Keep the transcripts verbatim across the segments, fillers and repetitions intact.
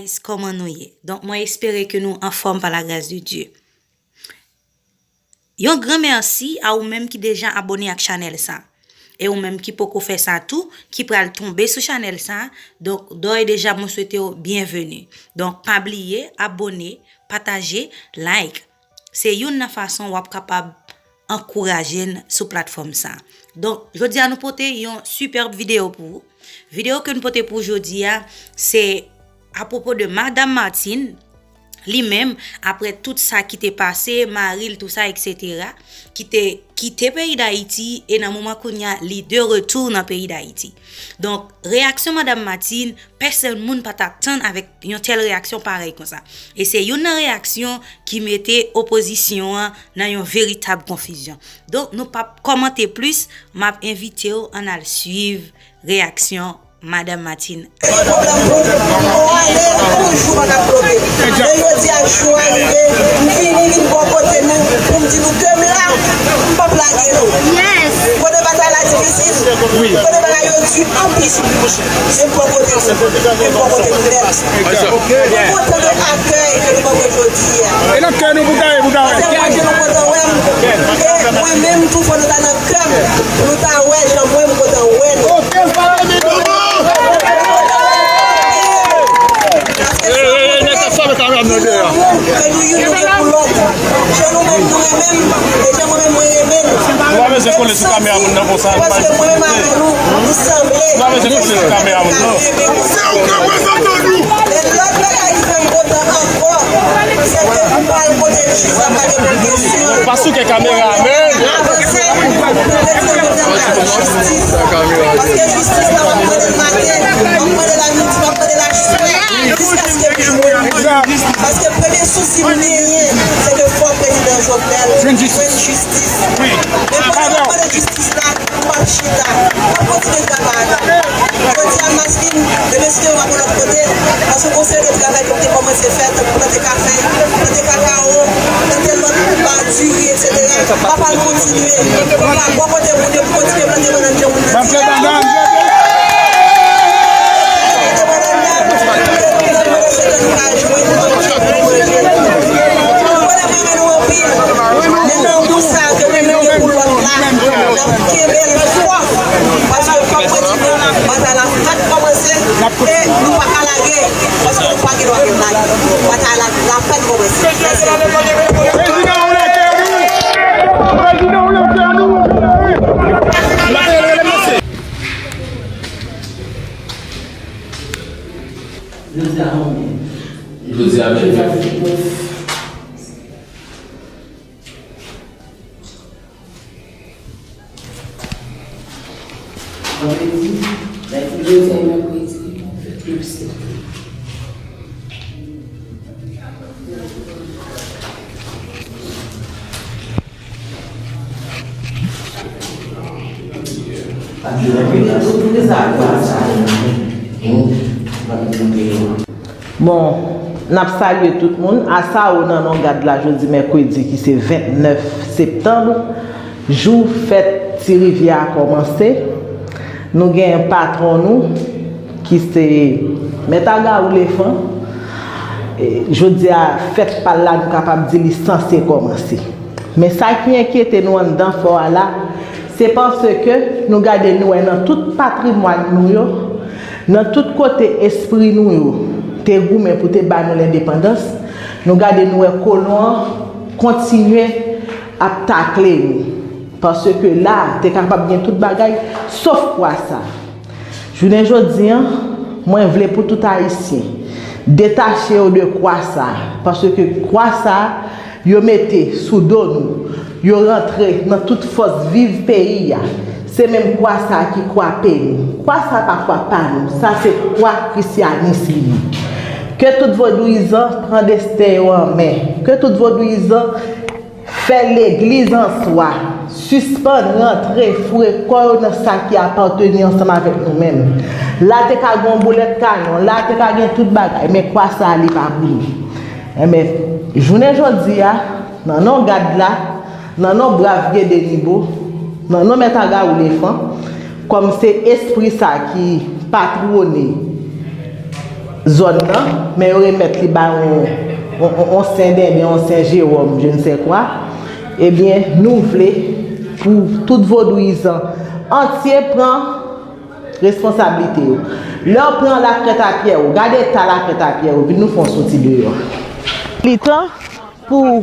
Guys, kòman nou ye? Donk, mwen espere ke nou anfòm pa la grâce de Dieu. Yon gran mèsi a ou menm ki deja abòne ak chanèl sa. E ou menm ki poko fè sa tou, ki pral tonbe sou chanèl sa, donk, dòyè deja, mwen swete w byenveni. Donk, pa bliye, abòne, pataje, like. Se youn nan fason w ap kapab ankouraje n sou platfòm sa. Donk, jodi a nou pote yon sipèb videyo pou ou. Videyo ke nou pote pou ou jodi a, se apwopo de Madam Martine, li menm, apre tout sa ki te pase, mari l, tou sa, et cetera, ki te kite peyi Dayiti, e nan moman kounye a, li de retour nan peyi Dayiti. Donk, reyaksyon Madam Martine, pèsòn moun pa t atann avèk yon tèl reyaksyon parèy konsa. E se youn nan reyaksyon ki mete opozisyon an nan yon veritab konfizyon. Donk, nou p ap kòmante plis, m ap envite w ann al swiv reyaksyon Madam Martine. Pwoblèm pou nou. On ale, on jou pa ka bloke. Men jodi a, jou a rive, m vini, vin bò kote nou, pou m di nou ke m la, m p ap lage nou. Kote batay la difisil, kote bagay yo di anpil, se bò kote nou, se bò kote nou nèt. Nou kontan de akèy ke nou ban mwen jodi a. E nan kè nou pou gaye, pou gaye. Paske mwen di nou kontan wè m. E mwen menm tou, fò nou ta nan kè m, pou nou ta wè jan mwen m kontan wè nou. Paske sa montre ki lanmou ke nou youn nou gen pou lòt. Jan nou menm nou renmen m, e jan mwen menm mwen renmen nou. Nou pa bezwen kole sou kamera moun nan konsa. Paske mwen menm avè nou, nou sanble. Nou pa bezwen kole sou kamera moun nan. Se ou k reprezante nou. E lòt bagay ki fè m kontan ankò, se ke m pral pote Jis la pa gen kesyon. Pa souke kamera, men. Avanse, pou retire nou nan jistis. Paske jistis la, m ap mande l maten, m ap mande l a midi, m ap mande l a swè, jiskaske m jwenn li. Paske premye sousi m genyen, se ke fò prezidan Jovenel jwenn jistis. Men pandan m ap mande jistis la, m ap chita, m ap kontinye travay. Jodi a, Martine, men mesye yo pa pou lòt kote, paske gon seri de travay ki te kòmanse fèt, plante kafe, plante kakao, plante lòt ba, diri, et cetera. Papa l kontinye. Papa, bò kote moun yo pou kontinye plante bannann jan moun nan di a. Plante bannann nan, se ke nou ka jwenn, nou ka jwenn. Mwen renmen nou anpil. Men lanmou sa ke nou gen pou lòt la, n ap kenbe l fò. Paske fòk mwen di nou, batay la fèk kòmanse e nou pa ka lage. Paske nou pa gen dwa vin lage. Batay la, la fèk kòmanse. Mèsi anpil. Prezidan, ou nan kè nou! Prezidan, ou nan kè nou! Jodi a konbyen? Jodi a vennèf. Vandredi, mèkredi, jodi a mèkredi, vennèf septanm. Bon, n ap salye tout moun. Asao nan non gad la jodi mèkredi ki se vennèf septanm, jou fèt Ti Rivyè a kòmanse. Nou gen patwon nou ki se Mèt Agawou Lefan. E, jodi a, fèt pa l la, nou kapab di li sanse kòmanse. Men sa ki enkyete nou anndan fò a la, se paske nou gade nou wè nan tout patrimwàn nou yo, nan tout kote espri nou yo te goumen pou te ba nou lendepandans, nou gade nou wè kolon an kontinye ap takle nou. Paske la, te kapab gen tout bagay, sof kwa sa. Jounen jodi a, mwen vle pou tout Ayisyen detache yo de kwa sa, paske kwa sa, yo mete sou do nou, yo rantre nan tout fòs viv peyi a. Se menm kwa sa ki kwape nou. Kwa sa pa kwa pa nou, sa se kwa krisyanis li ye. Ke tout vodouyizan pran desten yo an men. Ke tout vodouyizan fè legliz an swa. Sispann rantre foure kò yo nan sa ki apateni ansanm avèk nou menm. La te ka gen yon boulèt kanyon, la te ka gen tout bagay, men kwa sa a li pa pou nou. Enben, jounen jodi a, nan non gad la, nan non brav Gede Nibo, nan non Mèt Agawou Lefan, kòm se espri sa ki patwone zòn nan, men yo remèt li ba yon, yon, yon, yon Sen Denden, yon Sen Jewòm, je ne sais quoi, ebyen, nou vle pou tout vodouyizan antye pran responsablite yo. Lè w pran lakrèt a pyè ou, gade eta lakrèt a pyè ou, vin nou fè yon soti deyò. Li tan pou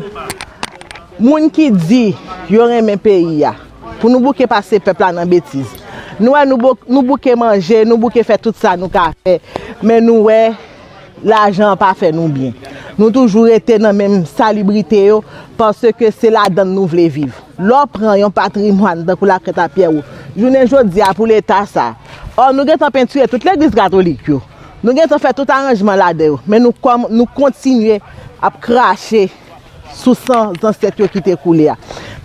moun ki di yo renmen peyi a, pou nou bouke pase pèp la nan betiz. Nou wè nou, bou- nou bouke manje, nou bouke fè tout sa nou ka fè, men nou wè lajan an pa fè nou byen. Nou toujou rete nan menm salibrite yo, paske se ladann nou vle viv. Lè w pran yon patrimwàn tankou lakrèt a pyè ou, jounen jodi a pou leta sa, ò, nou gentan pentire tout legliz katolik yo. Nou gentan fè tout aranjman ladan yo, men nou kòm, nou kontinye ap krache sou san zansèt yo ki te koule a.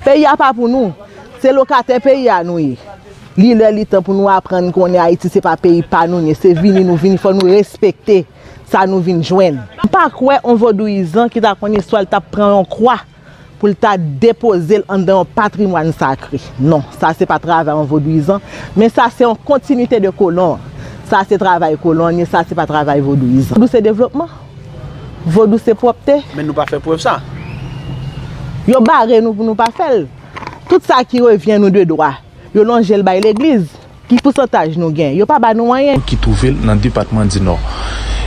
Peyi a pa pou nou, se lokatè peyi a nou ye. Li lè li tan pou nou aprann konnen Ayiti se pa peyi pa nou n ye, se vini nou vini, fò nou respekte sa nou vin jwenn. M pa kwè yon vodouyizan ki ta konn istwa l t ap pran yon kwa pou l ta depoze l anndan yon patrimwàn sakre. Non, sa se pa travay yon vodouyizan, men sa se yon kontinite de kolon. Sa se travay kolon an ye, sa se pa travay vodouyizan. Vodou se devlopman. Vodou se pwòpte. Men nou pa fè prèv sa. Yo bare nou pou nou pa fè l. Tout sa ki revyen nou de dwa, yo lonje l bay legliz. Ki pousantaj nou gen? Yo pa ba nou anyen. Ki twouve l nan depatman di Nò.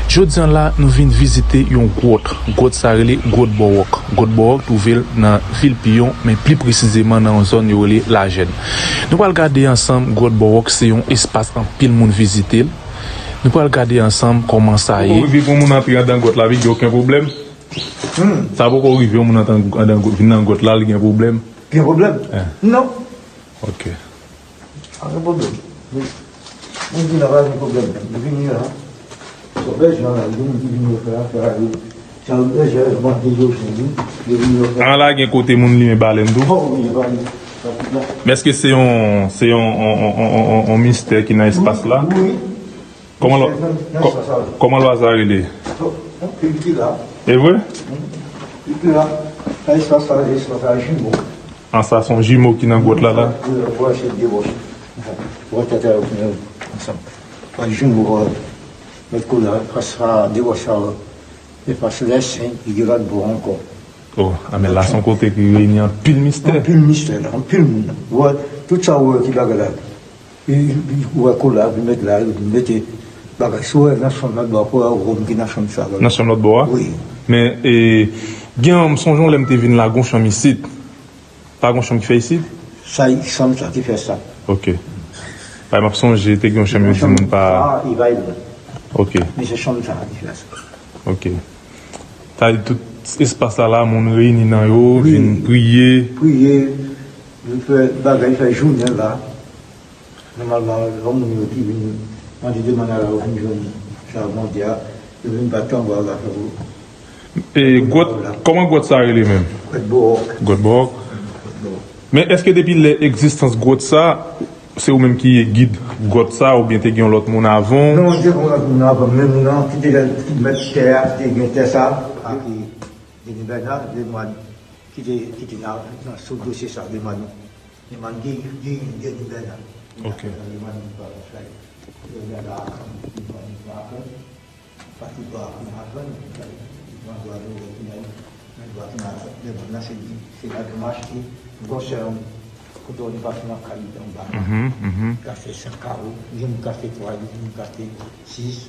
Jodi a la, nou vin vizite yon gwòt. Gwòt sa rele Gwòt Bòwòk. Gwòt Bòwòk twouve l nan vil Piyon, men pli presizeman nan yon zòn yo rele Lajèn. Nou pral gade ansanm, Gwòt Bòwòk se yon espas anpil moun vizite l. Nou pral gade ansanm kòman sa ye. Poko rive pou moun antre anndan gwòt la, wi, gen okenn pwoblèm? Hmm. Sa poko rive yon moun antre anndan gwòt, vin nan gwòt la, li gen pwoblèm? Gen pwoblèm? Eh. Non. Ok. Pa gen pwoblèm. Moun ki la pa gen pwoblèm. Li vini la. Sou bèj la, li gen moun ki vini yo fè afè a, yo. Sa yo bèj la, yo mande yo, yo vini yo fè. An la gen kote moun limen balèn tou? Oh, wi, yo pa li. Men èske se yon, se yon, yon, yon, yon, yon, yon mistè ki nan espas la? Wi, wi. Kòman lwa, kò-, kòman lwa sa rele? Anpil ki la. E vre? Anpil ki la. Sa espas sa, espas sa jimo. An sa se yon jimo ki nan gwòt la la? Wi, wè se de wòch. Wè tèt yo ki ansanm. Pa jimo, wè. Met kou la, espas sa, de wòch sa, wè. Espas lè sen, ki gen lòt bò ankò. Oh, a men la se yon kote ki reyini anpil mistè. Anpil mistè la, anpil moun. Wè, tout sa ou wè ki bagay la. Li, li, ou wè kola, li met la, li mete bagay. Si w wè nan chanm lòt bò a, pou wè wòm ki nan chanm sa la. Nan chanm lòt bò a? Wi. Men, e, gen, m sonje yon lè m te vin la, gon chanm isit. Pa gon chanm ki fè isit? Sa, chanm sa ki fè sa. Ok. Bay, m ap sonje, te gen yon chanm yo di moun pa. Sa, li bay bon. Ok. Men se chanm sa ki fè sa. Ok. Sa vle di tout espas la, la, moun reyini nan yo, wi, vin priye. Priye, vin fè bagay, fè jounen la. Nòmalman, lè moun yo ki vin mande demann la, yo vin jwenn sa Bondye a, yo vin bat tanbou a la fè pou. E gwòt, kòman gwòt sa rele menm? Gwòt Bòwòk. Gwòt Bòwòk. Gwòt Bòwòk. Men èske depi lè egzistans gwòt sa, se ou menm ki gid gwòt sa, oubyen te gen yon lòt moun avan w? Non, te gen yon lòt moun avan m, men moun nan ki te, ki mèt tè a, ki te gen tè sa, a ki Denis Bernard, de mwa ki te, ki te nan, nan sou dosye sa, de mwa nou. Demann Guy, Guy, Denis Bernard. Ok. Demann Guy Bernard, Guy Bernard, Patrick Bernard, Denis Bernard, nan dwa de, nan dwa de, demann nan se, se la demach ki konsèn kote w pase nan kalite anba. Mhm, mhm. Ka fè senk kawo, youn ka fè twa, youn ka fè sis.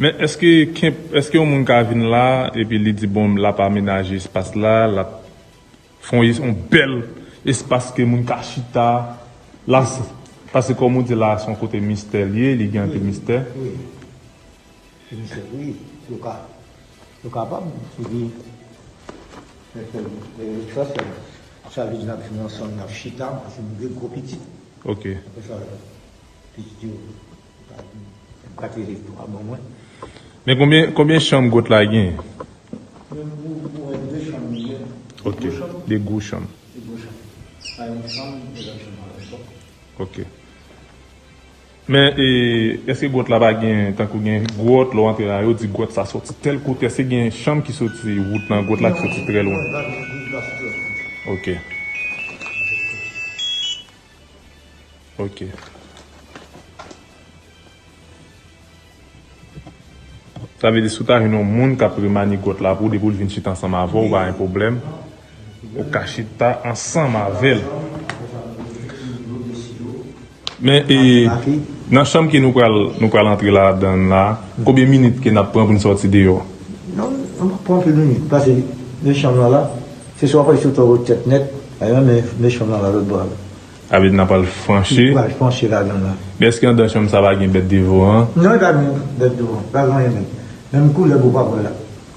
Men èske, èske yon moun ka vin la, epi li di, bon, l ap amenaje espas la, l ap fè yon, yon bèl espas ke moun ka chita. La, paske kòm ou di la, se yon kote mistè li ye, li gen anpil mistè. Wi. Se mistè, wi. Yo ka, yo kapab, epi, fè, fè, fè, sa, sa, sa vle di n ap vin ansanm, n ap chita, paske nou gen gwo pitit. Ok. Apre sa, pitit yo, yo ka vin, yo ka te twa ban mwen. Men konbyen, konbyen chanm gwòt la gen? Men pou, pou wè de chanm li gen. Ok, de gwo chanm. De gwo chanm. Pa yon chanm, de lòt chanm avè l. Ok. Men, e, èske gwòt la pa gen, tankou gen gwòt, lè w antre la, yo di gwòt sa soti tèl kote, èske gen chanm ki soti wout nan gwòt la ki soti trè lwen? Non, non, non, non, non, non. Ok. Ok. Sa vle di, si w ta jwenn yon moun k ap remanye gwòt la pou ou, depi w vin chita ansanm avè w, pa gen pwoblèm. Ou ka chita ansanm avè l. Men, e, nan chanm ke nou pral, nou pral antre ladan l la, konbyen minit ke n ap pran pou n sòti deyò? Non, nou pa pran anpil minit, paske de chanm lan la, se swa w pral soti anwo tèt nèt, men, men chanm lan la lòt bò a. Sa vle di n ap al franchi. N pral franchi ladan l la. Men èske anndan chanm sa pa gen bèt devan an? Non, li pa gen bèt devan. Pa gen anyen menm. Menm koulèb ou p ap wè la.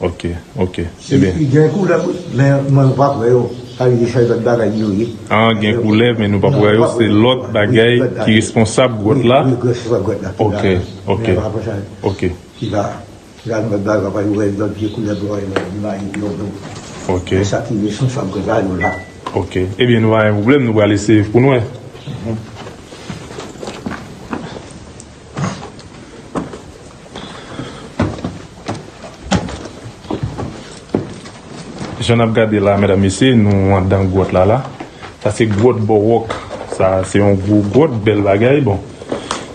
Ok, ok. Ebyen. Li gen koulèb, men mwen m p ap wè yo. Sa vle di se lòt bagay yo ye. Ah, gen koulèb, men nou p ap wè yo. Se lòt bagay ki responsab gwòt la. Wi, wi, responsab gwòt la. Ok, ok. Men apre sa, ok. Ki va Gad lòt bagay, w ap wè lòt vye koulèb, w ap wè lòt imaj, lòt, lòt. Ok. Men sa ki responsab grenn la, yo la. Ok. Ebyen, nou pa gen pwoblèm, nou pral eseye pou n wè. Mhm. Jan n ap gade la, medam, mesye, nou anndan gwòt la, la. Sa se gwòt Bòwòk. Sa se yon gwo gwòt, bèl bagay. Bon,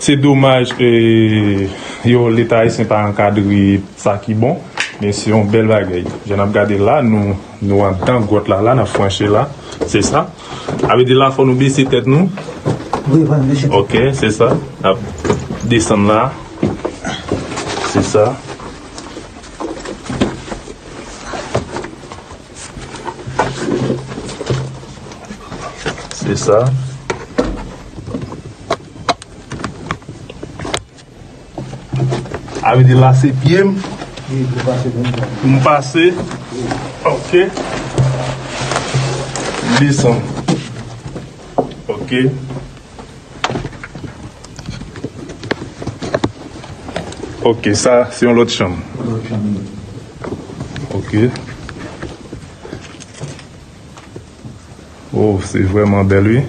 se domaj, e, yo, Leta ayisyen pa ankadre sa ki bon, men se yon bèl bagay. Jan n ap gade la, nou, nou anndan gwòt la, la, n ap franchi la. Se sa. Sa vle di la, fò nou bese tèt nou. Wi, fò nou bese tèt. Ok, se sa. N ap desann la. Se sa. Se sa. Sa vle di la se pye m. Wi, pou pase menm jan. Pou m pase. Wi. Ok. Desann. Ok. Ok, sa se yon lòt chanm. Yon lòt chanm, wi. Ok. Oh, se vrèman bèl, wi.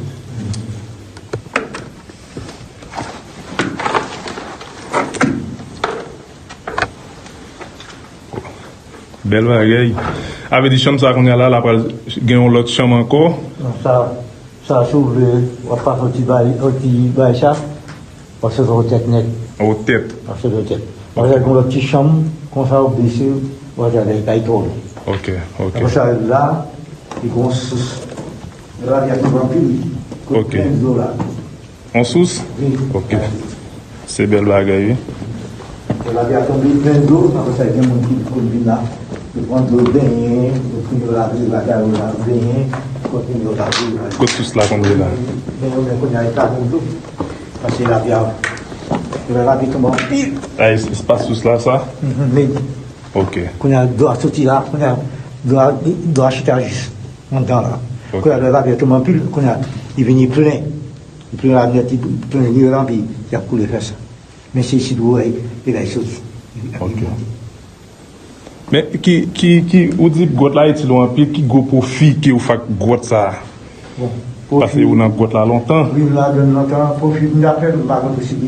Bèl bagay. Sa vle di chanm sa kounye a la, la pral gen yon lòt chanm ankò. Non, sa, sa si w vle, w ap pase yon ti bay, yon ti bay sa, w ap soti yon tèt nèt. Yon tèt. W ap soti yon tèt. Apre sa, gen yon lòt ti chanm, konsa w bese, w ap gade kay twò. Ok, ok. Apre sa, la, li gen yon sous. Lavi a tou anpil. Ok. Kote plen dlo la. On sous? Wi. Ok. Se bèl bagay, wi. Lè lavi a tonbe, plen dlo, apre sa, gen moun ki konn vin la. Yo pran dlo, yo benyen, yo pran yo lave, yo lave, yo lave, benyen, kontinye yo lave, yo lave. Kot sous la konn ye la? Men yo, men kounye a, yo pa gen dlo. Paske lavi a, lè lavi tonbe anpil. A, es-, espas sous la, sa? Mhm, men. Ok. Kounye a, dlo a soti la, kounye a, dlo a, dlo a chita jis anndan la. Ok. Kounye a, lè lavi a tonbe anpil, kounye a, li vini plen. Li plen la nèt, li plen, li ranpli, y ap koule fè sa. Men se isit ou wè, li la soti. Ok. Men ki, ki, ki, ou di gwòt la itil ou anpil, ki gwo pwofi ke ou fè ak gwòt sa a? Bon, pwofi. Paske ou nan gwòt la lontan. Wi, m ladan l lontan, pwofi m ta fè, m pa gen posiblite.